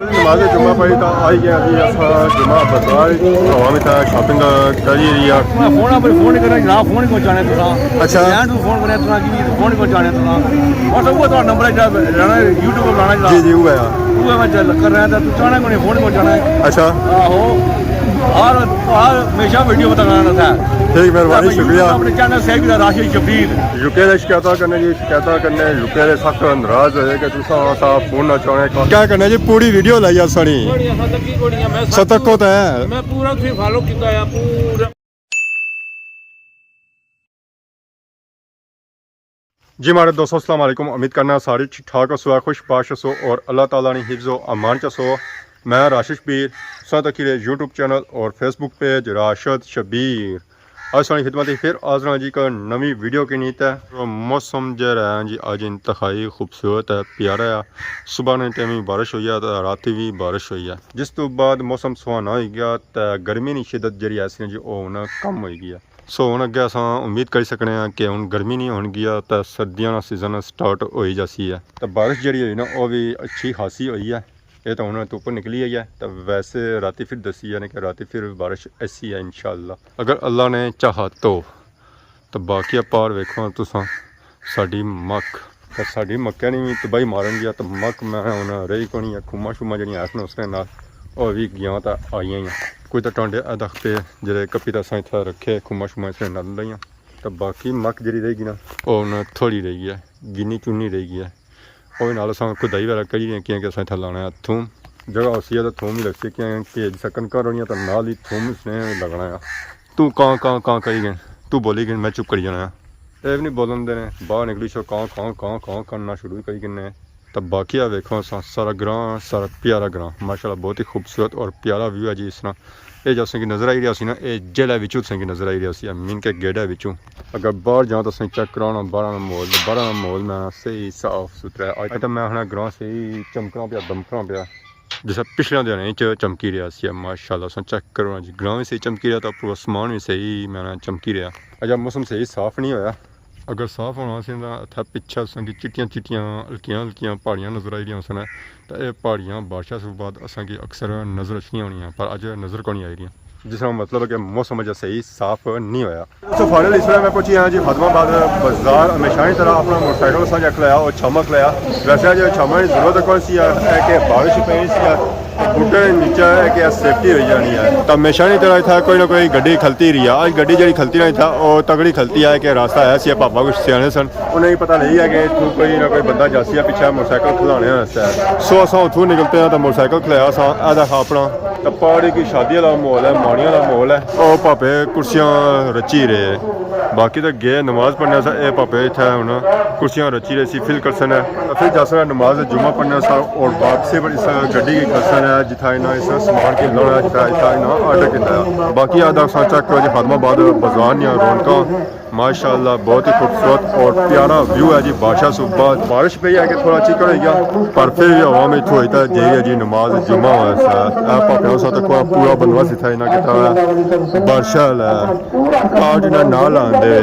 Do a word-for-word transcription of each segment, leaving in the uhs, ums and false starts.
نماز جمعہ پڑھی تاں آئی گئے ابھی اساں جمعہ بازار، عوام اتھا شاپنگ کری رہی ہے۔ میں فون پر فون کرنا جناب، فون کو جانے تساں۔ اچھا۔ میں تو فون کرنا تساں کی فون کو جانے تساں۔ بس وہ تو نمبر ہے جناب، یوٹیوب پر لانا جناب۔ جی جی، وہ ہے۔ وہ میں چل کر رہا تھا، تو جانا کو نہیں، فون کو جانا ہے۔ اچھا۔ آہو۔ ہر ہر ہمیشہ ویڈیو بتا رہا تھا۔ ٹھیک، مہربانی، شکریہ۔ اپنے چینل سے بھی راشد شبیر۔ یوکے نے شکایتاں کرنے جی، شکایتاں کرنے، یوکے نے سخت ناراض ہوئے کہ تساں سا فون نہ چاہنے۔ کیا کرنا جی، پوری ویڈیو لائی اساں نی۔ ستکو تے ہے۔ میں پورا تھی فالو کیتا ہے، پورا۔ جی مہاڑے دوستو، السلام علیکم۔ امید کرنا سارے ٹھیک ٹھاک ہسو، خوش باش ہسو اور اللہ تعالیٰ نی حفظ و امان چ ہسو۔ میں راشد شبیر، سو تکی رہے یوٹیوب چینل اور فیس بک پیج راشد شبیر۔ اج ساڑی خدمت اچ پھر حاضر ہاں جی، ایک نوی ویڈیو کی نیت ہے۔ موسم جیہڑا ہے جی، اج انتہائی خوبصورت ہے، پیارا ہے۔ صبح نے ٹائم وی بارش ہوئی ہے تے راتی وی بارش ہوئی ہے، جس تو بعد موسم سہانا ہوئی گیا تے گرمی نی شدت جیہڑی ایسی ہے جی، او ہن کم ہوئی گئی ہے۔ سو ہن اگے اساں امید کری سکنے ہاں کہ ہن گرمی نی ہون گیا تے سردیاں نا سیزن سٹارٹ ہوئی جاسی ہے۔ تے بارش جیہڑی ہوئی نا، او وی اچھی خاصی ہوئی ہے۔ اے تاں ہن دھپ نکلی آئی ہے، تاں ویسے راتی پھر دسی جانے کہ راتی پھر بارش ایسی ہے انشاءاللہ، اگر اللہ نے چاہا تو۔ تاں باقی پار ویکھو تساں، ساڈی مک، تاں ساڈی مکاں نی وی تباہی مارن گیا، تاں مک میں ہن رہی کونی ہے، کھماں شماں جیہڑیاں ہن اس نے نال، او وی گیاں تاں آئیاں ہیاں۔ کوئی تاں ٹانڈے ادخ پہ جیہڑے کپی تاں اساں اتھا رکھے، کھماں شماں اس نے نال لائیاں، تاں باقی مک جیہڑی رہی گی نا، او ہن تھوڑی رہی گی ہے، گنی چنی رہی گی ہے۔ او وی نال اساں کھدائی وغیرہ کری رہے ہیں، کیاں کہ اساں اتھا لانا ہے تھوم۔ جگہ ہوسی ہے تاں تھوم وی لگسی، کیاں کہ جسا کنکاں رونیاں تاں نال ہی تھوم اس نے لگنا ہے۔ تو کاں کاں کاں کری گئے، تو بولی گئے، میں چپ کری جانا ہے۔ اے وی نہیں بولن دینے، باہر نکلی شو کاں کاں کاں کاں کرنا شروع کری گئے۔ تاں باقی آ ویکھو اساں سارا گراں، سارا پیارا گراں، ماشاءاللہ بہت ہی خوبصورت اور پیارا ویو ہے جی اس طرح۔ اے جو اساں کی نظر آئی رہیا سی نا، اے جیل وچوں تساں کی نظر آئی رہیا سی، مین کے گیٹ وچوں۔ اگر باہر جاؤ تاں اساں چیک کرانا باہر نا ماحول، باہر نا ماحول میں صحیح صاف ستھرا ہے۔ اج تاں میں آخنا گراں صحیح چمکنا پیا، دمکنا پیا۔ جیسا پچھلے دناں وچ چمکی رہیا سی، ماشاءاللہ اساں چیک کرو نا جی، گراں وی صحیح چمکی رہیا تاں اوپروں آسمان وی صحیح میں چمکی رہیا۔ اجا موسم صحیح صاف نہیں ہویا۔ اگر صاف ہونا سی تاں اتھا پچھے تساں کی چٹیاں چٹیاں، ہلکیاں ہلکیاں پہاڑیاں نظر آئی رہیاں سن۔ تاں اے پہاڑیاں بارشاں سے بعد اساں کی اکثر نظر اچھنیاں ہونیاں، پر اج نظر کونی آئی رہیاں۔ جس کا مطلب ہے کہ موسم اجے صحیح صاف نہیں ہویا۔ سو فائنل اس ویلے میں پہنچی ہاں جی خادم آباد بازار۔ ہمیشہ نی طرح اپنا موٹر سائیکل اساں جا کھلایا، او چھاما کھلایا۔ ویسے اج چھاما نی ضرورت کوئی سی ہے، اے کہ بارش پئی سی ہے، بوٹے نے نیچے ہے کہ سیفٹی ہوئی جانی ہے۔ تاں ہمیشہ نی طرح اتھا کوئی نہ کوئی گڈی کھلتی رہی ہے۔ اج گڈی جیہڑی کھلتی نہ اتھا، او تگڑی کھلتی ہے کہ راستہ ہے سی، پاپا کچھ سیانے سن۔ انہیں کی پتہ لگی ہے کہ اتھوں کوئی نہ کوئی بندہ جاسی ہے پچھے موٹر سائیکل کھلانے واسطے۔ سو اساں اتھوں نکلتے ہیں تاں موٹر سائیکل کھلایا سا، اے دیکھا اپنا۔ تاں پہاڑی کی شادی والا ماحول ہے، مانی والا ماحول ہے۔ او پاپے کرسیاں رچی رہے۔ باقی تاں گئے نماز پڑھنے سا، اے پاپے اتھے ہن کرسیاں رچی رہے سی، فل کرسن ہے۔ تاں پھر جاسن نماز جمعہ پڑھنے سا اور واپسی پر اس گڈی کی کرسن ہے، جتھا انہاں اس سامان کی لوڑ ہے، جتھا اتھا انہاں آرڈر کیتا ہے۔ باقی آ دیکھو سا چیک کرو جی خادم آباد بازار نیاں رونقاں۔ ماشاءاللہ، بہت ہی خوبصورت اور پیارا ویو ہے جی۔ بارشاں سوں بعد بارش پئی ہے کہ تھوڑا چکڑ ہوئی گیا، پر پھر وی عوام اتھوں ہوئی تے جائی ہے جی نماز جمعہ واسطے۔ اے پاپیاں سا تک پورا بندوبست اتھا انہاں کیتا ہوا ہے۔ بارشاں والا ہے، کارڈ انہاں نال آندے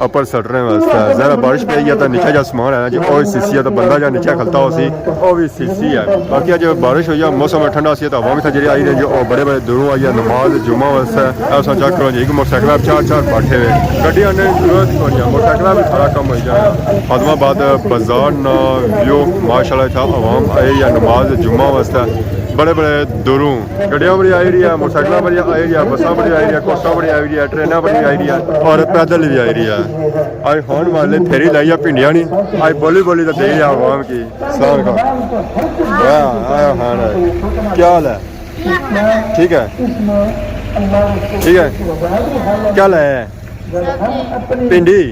اپر سٹنے واسطے۔ ذرا بارش پئی گیا تاں نیچے جا سامان ہے نا جی، او وی سیسی ہے، تاں بندہ جا نیچے کھلتا ہو سی، او وی سیسی ہے۔ باقی اج بارش ہوئی ہے، موسم ٹھنڈا سی، تاں عوام اتھا جیہڑی آئی رہی ہے جی، او بڑے بڑے دوروں آئی ہے نماز جمعہ واسطے۔ ایسا چیک کرو جی، ایک موٹر سائیکل پر چار چار بیٹھے ہوئے۔ گڈیاں نے ضرورت کوئی نہیں، موٹر سائیکل پر سارا کم ہوئی جائے۔ خادم آباد بازار نا ویو، ماشاءاللہ اتھا عوام آئی ہے نماز جمعہ واسطے۔ بڑے بڑے دوروں گڈیاں پر آئی رہی ہے، موٹر سائیکل پر آئی رہی ہے، بساں پر آئی رہی ہے، کوچاں پر آئی رہی ہے، ٹریناں پر آئی رہی ہے اور پیدل بھی آئی رہی ہے۔ آج خان والے پھیری لائی ہے پنڈیاں نی، آج بولی بولی تے دے رہی ہے عوام کی۔ السلام علیکم۔ واہ، آیا خان ہے۔ کیا حال ہے؟ ٹھیک ہے؟ ٹھیک ہے؟ کیا لایا ہے؟ پنڈی؟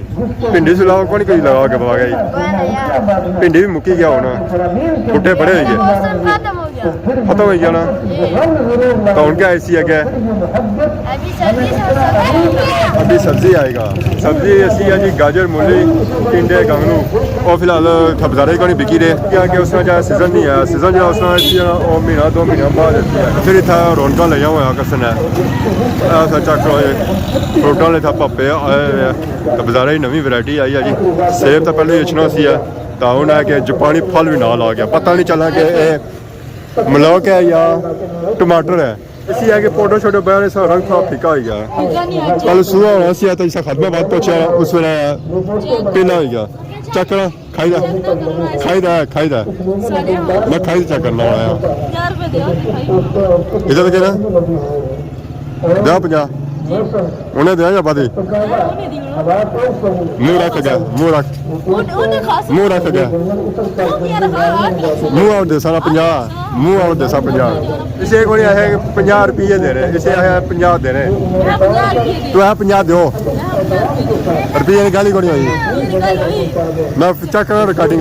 پنڈی سے علاوہ کون کوئی لگا کے پا گئی؟ پنڈی بھی مکی گیا ہونا۔ بھٹے بڑے ہوئی گئے۔ موسم ختم ہو گیا۔ ختم ہوئی گیا نا؟ تو ہن کیا ایسی ہے کہ ابھی سبزی سبزی ہے۔ ابھی سبزی آئے گا۔ سبزی ایسی ہے جی، گاجر، مولی، ٹنڈے، گنگلو۔ او فی الحال اتھا بازارے کو نہیں بکی رہے، کیونکہ اس نا جا سیزن نہیں ہے۔ سیزن جا اس نا ایسی ہے، او مہینہ دو مہینے بعد ایسی ہے۔ پھر اتھا رونقاں لگیاں ہویا کسن ہے۔ ایسا چیک کرو، فروٹاں نے اتھا پپے آئے ہوئے ہیں۔ تے بازارے نوی ورائٹی آئی ہے جی۔ سیب تاں پہلے ہی اچھنا سی ہے، تاں ہن ہے کہ جاپانی پھل بھی نال آ گیا۔ پتہ نہیں چلا کہ اے ملاؤ کیا یا ٹماٹر ہے؟ اسی ہے کہ فوٹو شوٹو بنانے سا رنگ تھوڑا پھیکا ہوئی گیا۔ پہلے سوہا ہونا سی، تو اسا خادمہ آباد پہنچیا، اس ویلے پیلا ہوئی گیا۔ چیک کرا، کھائی دا، کھائی دا، کھائی دا۔ میں کھائی دا چیک کرنا ہونا ہے۔ ادھر کہنا؟ دیا پنجاہ۔ انہیں دیا یا پاتی؟ منہ رکھ گیا، منہ رکھ۔ منہ رکھ گیا۔ منہ آؤ دے سارا پنجاہ۔ منہ آؤ دے سارا پنجاہ۔ اسے کو نہیں آیا کہ پنجاہ روپیے دینے، اسے آیا پنجاہ دینے۔ تو ہے پنجاہ دیو۔ روپیے کی گل ہی کوئی ہوئی۔ میں چیک کرا ریکارڈنگ۔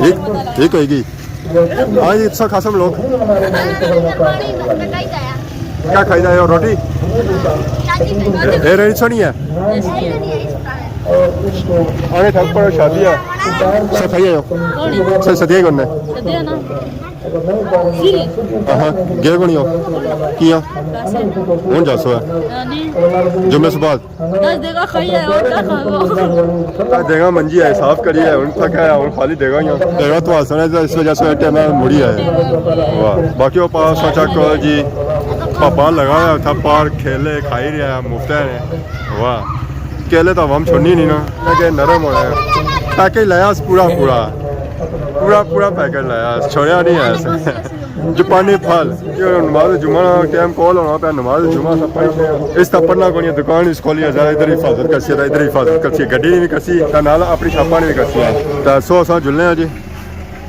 ایک، ایک ہوئے گی۔ ہاں جی، سو خاصم لوگ۔ کیا کھائی جائے ہو؟ روٹی؟ اے رہی سونی ہے۔ آگے ٹھک پر شادی ہے۔ سو کھائی آئے ہو؟ سو سدیا ہی کرنا ہے۔ ہاں، گئے کونی ہو؟ کیا؟ ہوں جاسو ہے۔ جمعے سے بعد۔ دس دے گا کھائی ہے، اور کیا کھاؤ؟ دے گا منجی ہے، صاف کری ہے، ہن تھکا ہے، ہن خالی دے گا ہی۔ دے گا تو آسن ہے، اس وجہ سے ٹائم مڑی ہے۔ واہ، باقی وہ پاس سوچا کو جی، پاپا لگا ہے، تھا پار کھیلے کھائی رہا ہے، مفت ہے۔ واہ، کیلے تو عوام چھوڑنی نہیں نا، کہ نرم ہونا ہے۔ پیکج لایا اس پورا پورا، پورا پورا پیکج لایا، چھوڑیا نہیں ہے اس۔ جاپانی پھل۔ یہ نماز جمعہ نا ٹائم کول ہونا پیا، نماز جمعہ سب پڑھ کے۔ اس طرح پڑھنا کونی ہے، دکان اس کھولی ہے، ذرا ادھر حفاظت کرسی، ادھر حفاظت کرسی، گڈی نہیں کرسی، تے نال اپنی شاپاں نہیں کرسی۔ تے سو اساں جلنے ہیں جی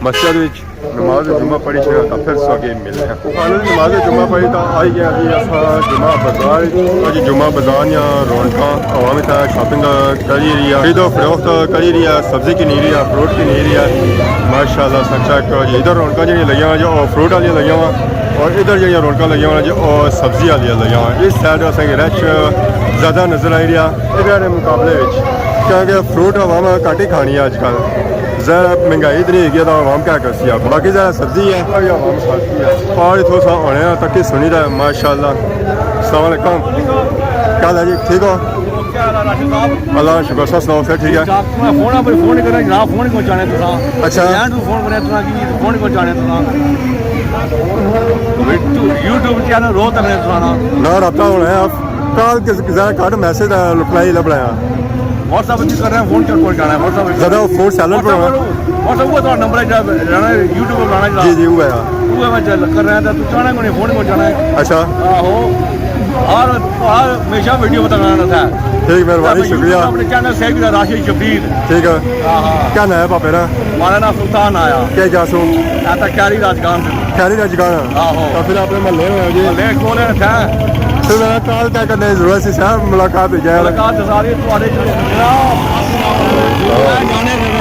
مسجد وچ، نماز جمعہ پڑھی چھڑا، تے پھر سو کے ملنے ہیں۔ خالد نماز جمعہ پڑھی تے آئی گیا جی، اساں جمعہ بازار وچ۔ جی جمعہ بازار یا رونقاں، عوام اتھا شاپنگ کری رہی ہے، خرید و فروخت کری رہی ہے، سبزی کنی رہی ہے، فروٹ کنی رہی ہے۔ ماشاءاللہ، سچا کہ جی ادھر رونقاں جڑیاں لگیاں ہوئیاں جو او فروٹ والیاں لگیاں ہوئیاں، اور ادھر جڑیاں رونقاں لگیاں ہوئیاں جو او سبزی والیاں لگیاں ہوئیاں۔ اس سائیڈ اساں کی رش زیادہ نظر آئی رہیا ادھر دے مقابلے وچ، کیونکہ فروٹ عوام گھٹ ہی کھانی ہے اج کل۔ ذرا مہنگائی اتنی ہوئی گئی ہے تو عوام کیا کرسی ہے، باقی ذرا سبزی ہے، عوام کھاسی ہے۔ اور اتھوں سا ہونے آ تکی سنی دا ہے، ماشاءاللہ۔ السلام علیکم، کیا حال ہے جی، ٹھیک ہو؟ اللہ کا شکر، سب سناؤ، سب ٹھیک ہے؟ آپ کو میں فون پر فون کرنا جناب، فون کیوں چاہنے تساں؟ اچھا۔ لینڈ تو فون کرنا تساں کی فون کیوں چاہنے تساں؟ یوٹیوب چینل رو تکنے تساں نا۔ نہ، رابطہ ہونا ہے، آپ کال کس زیادہ گھٹ میسج دا رپلائی لبنا ہے۔ واٹس ایپ بھی کر رہے ہیں، فون چل پہنچ جانا ہے، واٹس ایپ زیادہ فون سیلنٹ پر ہونا۔ واٹس ایپ وہ تھوڑا نمبر ہے جا رہنا ہے، یوٹیوب پر بنانا جی، جی، وہ ہے۔ وہ ہے میں چل کر رہا ہے، تو چاہنا کوئی فون کیوں چاہنا ہے؟ اچھا۔ آہو۔ ہر، ہر ہمیشہ ویڈیو بتانا رہتا ہے۔ ٹھیک، مہربانی، میں شکریہ۔ یوٹیوب اپنے چینل سیو کیتا، راشد شبیر۔ ٹھیک ہے۔ ہاں، ہاں۔ کیا نام ہے پاپے نا؟ ہمارا نام سلطان آیا۔ کیا جاسو؟ میں تو کیری راجگان سے۔ کیری راجگان؟ آہو۔ تو پھر اپنے محلے میں ہو جی؟ محلے کون ہے تھا؟ پھر میرا کال کیا کرنے کی ضرورت سی صاحب، ملاقات ہو جائے۔ ملاقات تو ساری تھوڑے جناب۔ جانے پھر۔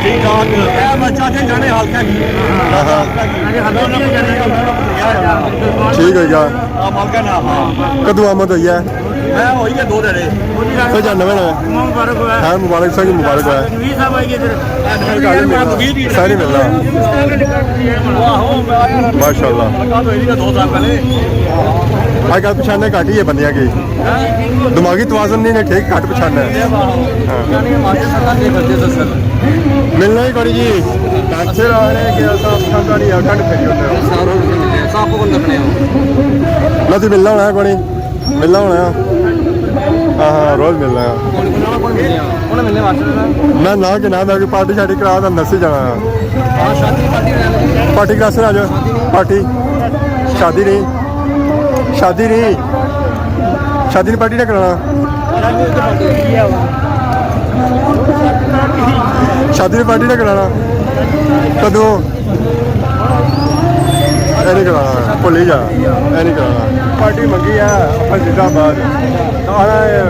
ٹھیک ٹھاک۔ اے بچہ تھے جانے حال کیا کی؟ ہاں، ہاں۔ ٹھیک ہے یار۔ ہاں، مالکا نا، ہاں۔ کدو آمد ہوئی ہے؟ میں ہوئی ہے دو دھیاڑے۔ تو جاننا میں نا۔ مبارک ہوا۔ ہاں، مبارک، ساری مبارک ہوا۔ نویر صاحب آئی گئے ادھر۔ ساری ملنا۔ ماشاءاللہ۔ ملاقات ہوئی تھی دو سال پہلے۔ اج کل پچھانے گھٹ ہی ہے بندیاں کی۔ دماغی توازن نہیں نے، ٹھیک گھٹ پچھانا ہے۔ ہاں۔ ملنا ہی کوئی جی۔ اچھے رہا ہے کہ ایسا پچھانا نہیں ہے، گھٹ پھیری ہوتا ہے۔ نہ تو ملنا ہونا ہے کوئی۔ ملنا ہونا ہے۔ ہاں، ہاں، روز ملنا ہے۔ میں نہ کہ نہ، میں کوئی پارٹی شارٹی کرا تھا، نسی جانا ہے۔ پارٹی کرا سر آج۔ پارٹی۔ شادی نہیں۔ شادی نہیں۔ شادی نہیں، پارٹی نہ کرانا۔ شادی نی پارٹی نہ کرانا۔ کدوں؟ اے نہیں کرانا، بھلی جا، اے نہیں کرانا۔ پارٹی منگی ہے، اپنا زندہ باد۔ آنا ہے،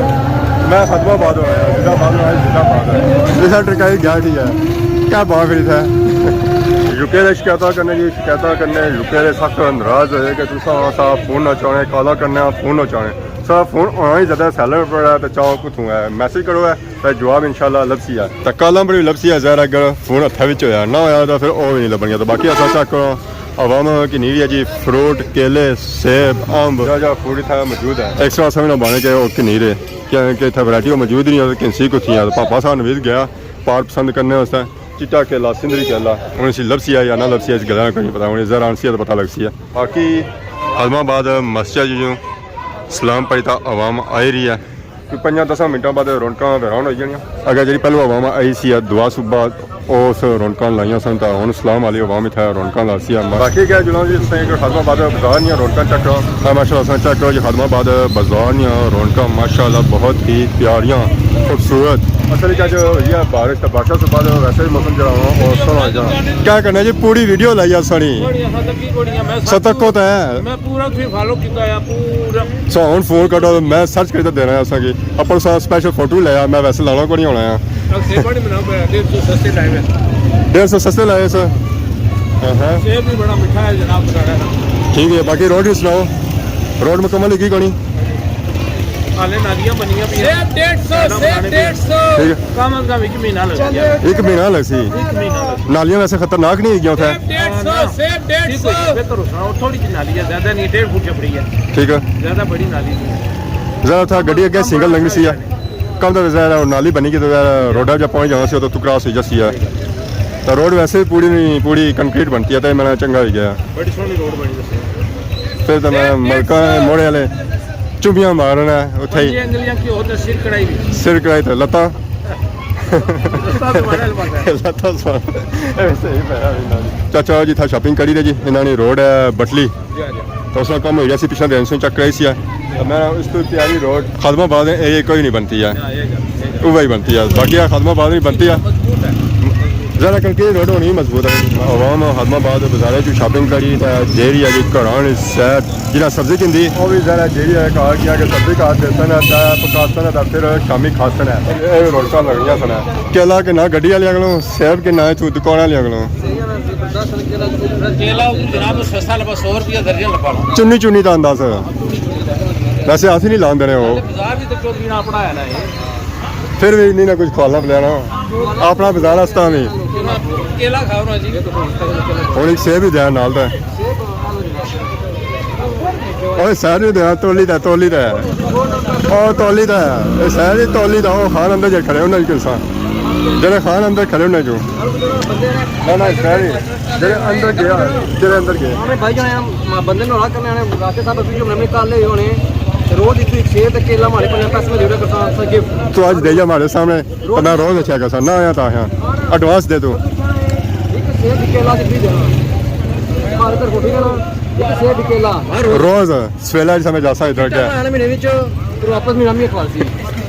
میں ختم آباد ہونا ہے، زندہ باد ہونا ہے، زندہ باد ہے۔ اس ٹرکائی گیا ٹھیک ہے۔ کیا بات کری تھا؟ یو کے نے شکایتاں کرنے جی، شکایتاں کرنے، یو کے نے سخت ناراض ہوئے کہ تساں سا فون نہ چاہنے، کالاں کرنے، فون نہ چاہنے۔ سا فون ہونا ہی زیادہ سیلنٹ پر ہے، تے چاہو کتھوں ہے، میسج کرو ہے۔ تے جواب انشاءاللہ لبسی ہے۔ تے کالاں پر وی لبسی ہے، ظاہر ہے اگر فون ہتھے وچ ہویا، نہ ہویا تے پھر او وی نہیں لبنی۔ تے باقی اساں چیک کرو، عوام کی نہیں رہی ہے جی، فروٹ، کیلے، سیب، امب، جا جا فروٹ اتھا موجود ہے۔ ایکسٹرا اساں وی نہ بانے کہ او کی نہیں رہے، کیونکہ اتھا ورائٹی موجود نہیں ہے، کنسی کتھی ہے۔ پاپا صاحب نوید گیا پار پسند کرنے واسطے۔ چٹا کیلا، سندری کیلا، ہن اسی لبسی ہے یا نہ لبسی ہے، اس گلا نا کوئی نہیں پتا، ہن ذرا آنسی ہے تو پتا لگسی ہے۔ باقی خادم آباد مسجد جو سلام پڑھی تا عوام آئی رہی ہے۔ کوئی پنجاں دساں منٹاں بعد رونقاں ویران ہوئی جانیاں۔ اگر جڑی پہلو عوام آئی سی ہے دعا صبح، اس رونقاں لائیاں سن، تاں ہن سلام والی عوام اتھا رونقاں لاسی ہے۔ باقی کیا جناب جی، تساں اگر خادم آباد بازار نیاں رونقاں چیک کرو، ہاں، ماشاءاللہ تساں چیک کرو جی، خادم آباد بازار نیاں رونقاں ماشاءاللہ بہت ہی پیاریاں، خوبصورت۔ اصل وچ اج ہوئی ہے بارش، تاں بارشاں سے بعد ویسے ہی موسم جڑا ہوا اور سوہنا ہو جانا۔ کیا کرنا جی، پوری ویڈیو لائی ہے ساڑی۔ ستک کو تاں ہے۔ میں پورا تھی فالو کیتا ہے، پورا۔ سو ہن فون کٹو، میں سرچ کر کے دینا ہے اساں کی۔ اپن سا اسپیشل فوٹو لیا، میں ویسے لانا کو نہیں ہونا ہے۔ اب سیب بڑی بناؤ پہ، ڈیڑھ سو سستے لائے ہوئے۔ ڈیڑھ سو سستے لائے سر۔ ہاں ہاں۔ سیب بھی بڑا میٹھا ہے جناب، بتا رہا تھا۔ ٹھیک ہے، باقی روڈ بھی سناؤ، روڈ مکمل ہے کی کونی؟ حالے نالیاں بنیاں پہ سیب ڈیڑھ سو، سیب ڈیڑھ سو۔ ٹھیک ہے۔ کم از کم ایک مہینہ لگ گیا۔ ایک مہینہ لگ سی۔ ایک مہینہ لگ سی۔ نالیاں ویسے خطرناک نہیں ہوئی گیا اتھے؟ سیب ڈیڑھ سو، سیب ڈیڑھ سو۔ ٹھیک ہے، بہتر ہو سنا، تھوڑی جی نالی ہے، زیادہ نہیں، ڈیڑھ فٹ چھپڑی ہے۔ ٹھیک ہے۔ زیادہ بڑی نالی نہیں ہے۔ ذرا اتھا گڈی اگے سنگل لنگنی سی ہے۔ کم تو ذرا نالی بنی گئی تو ذرا روڈا جا پہنچ جانا سی، تو کراس ہوئی جاسی ہے۔ تو روڈ ویسے بھی پوری نہیں، پوری کنکریٹ بنتی ہے، تو میں چنگا ہوئی گیا۔ بڑی سوہنی روڈ بنی دسی۔ پھر تو میں ملکاں موڑے والے چبیاں مارنا ہے اتھے ہی۔ پنجے انگلیاں کی ہوتے سر کڑائی بھی۔ سر کڑائی تو لتاں۔ لتاں تو بڑا الفاظ ہے۔ لتاں سوال۔ ایسے ہی پیرا بھی نہ۔ چاچا جی تھا شاپنگ کری رہے جی، انہاں نے روڈ ہے بٹلی۔ جی، جی۔ تو اس کا کم ہو گیا سی، پچھلے دن سے چیک کرائی سی ہے۔ تو میں اس تو تیاری روڈ خادم آباد ہے، یہ کوئی نہیں بنتی ہے۔ ہاں، یہ گل، یہ گل۔ وہی بنتی ہے، باقی خادم آباد نہیں بنتی ہے۔ مضبوط ہے۔ زیادہ کر کے روڈ ہونی مضبوط ہے۔ عوام خادم آباد بازارے چوں شاپنگ کری تے جیڑی ہے جی گھراں نی سیر، جنہاں سبزی گھندی، او وی زیادہ جیڑی ہے گھر گیا کہ سبزی کاٹ دیسن تے پکاسن تے پھر شامی کھاسن ہے۔ اے رونقاں لگنیاں سن۔ کیلا گھنا گڈی آلیاں کولوں، سیب گھنا اتھوں دکان آلیاں کولوں۔ کیلا جناب سستا لبا، سو روپیہ درجن لبا۔ چنی چنی دا انداز۔ ویسے ہاتھ ہی نہیں لان دینے او۔ بازار بھی تو چودھری نا اپنا ہے نا یہ۔ پھر بھی نہیں نہ کچھ کھوانا پلانا۔ اپنا بازار اس طرح نہیں۔ کیلا کھاؤ نا جی۔ ہن ایک سیب ہی دے نال تے۔ اوئے سیب نہیں دے، تولی تے، تولی تے۔ او تولی تے۔ اے سیب نہیں تولی تے، او خان اندر جے کھڑے انہاں کی کسا۔ جڑے خان اندر کھڑے انہاں جو۔ نہ، نہ، سیب نہیں۔ جڑے اندر گیا، جڑے اندر گئے۔ ہمیں بھائی جانے ہم بندے نو رکھ کرنے آنے، راستے صاحب ویڈیو بنانے کل لے ہونے۔ روز ایک ایک سیب تے کیلا مارے پنے پیسے میں جڑے کرتا سا گفٹ۔ تو اج دے جا ہمارے سامنے، پنا روز اچھا کرسا، نہ آیا تا آیا۔ ایڈوانس دے تو۔ ایک سیب تے کیلا دی بھی دینا۔ ہمارے ادھر کوٹھی دینا، ایک سیب تے کیلا۔ روز سویلا جسا میں جاسا ادھر کیا؟ آنے مہینے وچ، پھر واپس مہینہ میں کھوالسی۔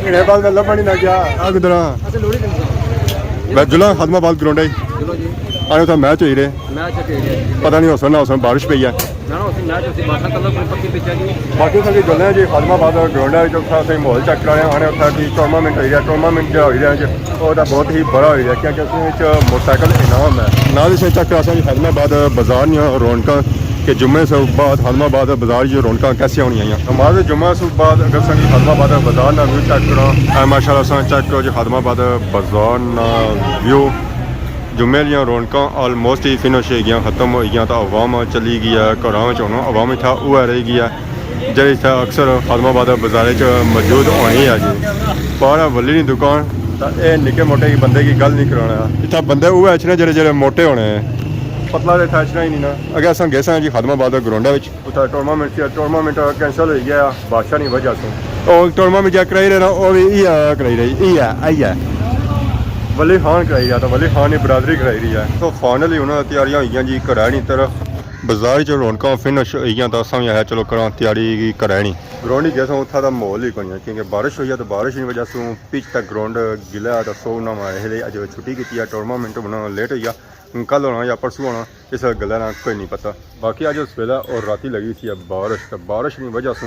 مہینے بعد میں لبھن ہی نہ گیا۔ آ کدھر آ؟ اچھا، لوڑی دن۔ میں جلا خادم آباد گراؤنڈ ہے۔ چلو جی۔ آنے اتھا میچ ہوئی رہے۔ میچ ہوئی رہے۔ پتہ نہیں ہو سکنا، ہو سکنا بارش پئی ہے۔ نہ، نہ، اس میچ اس بادشاہ تعلق میں پکی پچا جی۔ باقی اتھا کی گلنے جی خادم آباد گراؤنڈ ہے، جو اتھا اساں ماحول چیک کرانے آنے، اتھا کی ٹورنامنٹ ہوئی رہا، ٹورنامنٹ جڑا ہوئی رہا جی، او تاں بہت ہی بڑا ہوئی رہا، کیونکہ اس وچ موٹر سائیکل انعام ہے۔ نال اسے چیک کراساں جی خادم آباد بازار نیاں رونقاں کہ جمعے سے بعد خادم آباد بازار جو رونقاں کیسے ہونی آئیاں۔ نماز جمعہ سے بعد اگر اساں کی خادم آباد بازار نا ویو چیک کراں، اے ماشاءاللہ اساں چیک کرو جی خادم آباد بازار نا ویو۔ جمعے دیاں رونقاں آلموسٹ ہی فنش ہوئی گیاں، ختم ہوئی گیاں، تاں عوام چلی گئی ہے گھراں وچ، ہن عوام اتھا اوہ رہی گئی ہے جیڑی اتھا اکثر خادم آباد بازارے چ موجود ہونی ہے جی۔ پارا ولی نی دکان، تاں اے نکے موٹے کی بندے کی گل نہیں کرانا۔ اتھا بندے اوہ اچھنے جیڑے جیڑے موٹے ہونے ہیں۔ پتلا تے اتھا اچھنا ہی نہیں نا۔ اگے اساں گئے ساں جی خادم آباد گراؤنڈا وچ۔ اتھا ٹورنامنٹ سی، ٹورنامنٹ کینسل ہوئی گیا بادشاہ نی وجہ سے۔ او ٹورنامنٹ جا کرائی رہے نا، او وی ایہا کرائی رہی، ایہا، ایہا۔ ولی خان کرائی رہا تھا، ولی خان نی برادری کرائی رہی ہے۔ تو فائنلی انہاں تیاریاں ہوئی گیاں جی گھرا نی طرف۔ بازار چ رونقاں فنش ہوئی گیاں تاں اساں وی آخیا چلو کراں تیاری گی گھرا نی۔ گراؤنڈ ہی گئے ساں، اتھا دا ماحول ہی کوئی نہیں، کیونکہ بارش ہوئی ہے، تو بارش نی وجہ سے پچ تک گراؤنڈ گلا ہے، تو سو نہ مارے ہلے، اج چھٹی کیتی ہے، ٹورنامنٹ ہونا لیٹ ہوئی گیا، کل ہونا یا پرسوں ہونا، اس گلا نا کوئی نہیں پتہ۔ باقی اج اس ویلے اور راتی لگی سی ہے بارش، تو بارش نی وجہ سے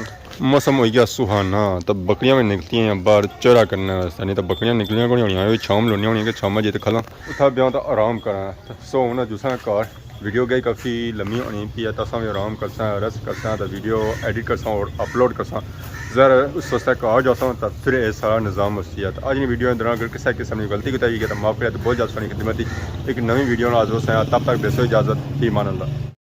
موسم ہوئی گیا سہانا، تو بکریاں بھی نکلتی ہیں باہر چرا کرنے واسطے، نہیں تو بکریاں نکلیاں کوئی ہونیاں، چھاں لونیاں ہونیاں کہ چھاں جی تے کھلاں۔ اتھا بیاں تو آرام کراں۔ سو ہن جساں گھر ویڈیو گئی کافی لمبی ہونی پی ہے، تاں اساں وی آرام کرساں، ریسٹ کرساں، تے ویڈیو ایڈٹ کرساں اور اپلوڈ کرساں۔ ظاہر ہے اس واسطے گھر جاساں تاں پھر اے سارا نظام ہوسی ہے۔ تاں اج نی ویڈیو اندر اگر کسے قسم نی غلطی کوتاہی ہوئی ہے تاں معاف کرے، تے بہت جلد ساڑی خدمت وچ ایک نویں ویڈیو نال حاضر ہوساں۔ تب تک دیسو اجازت، فی امان اللہ۔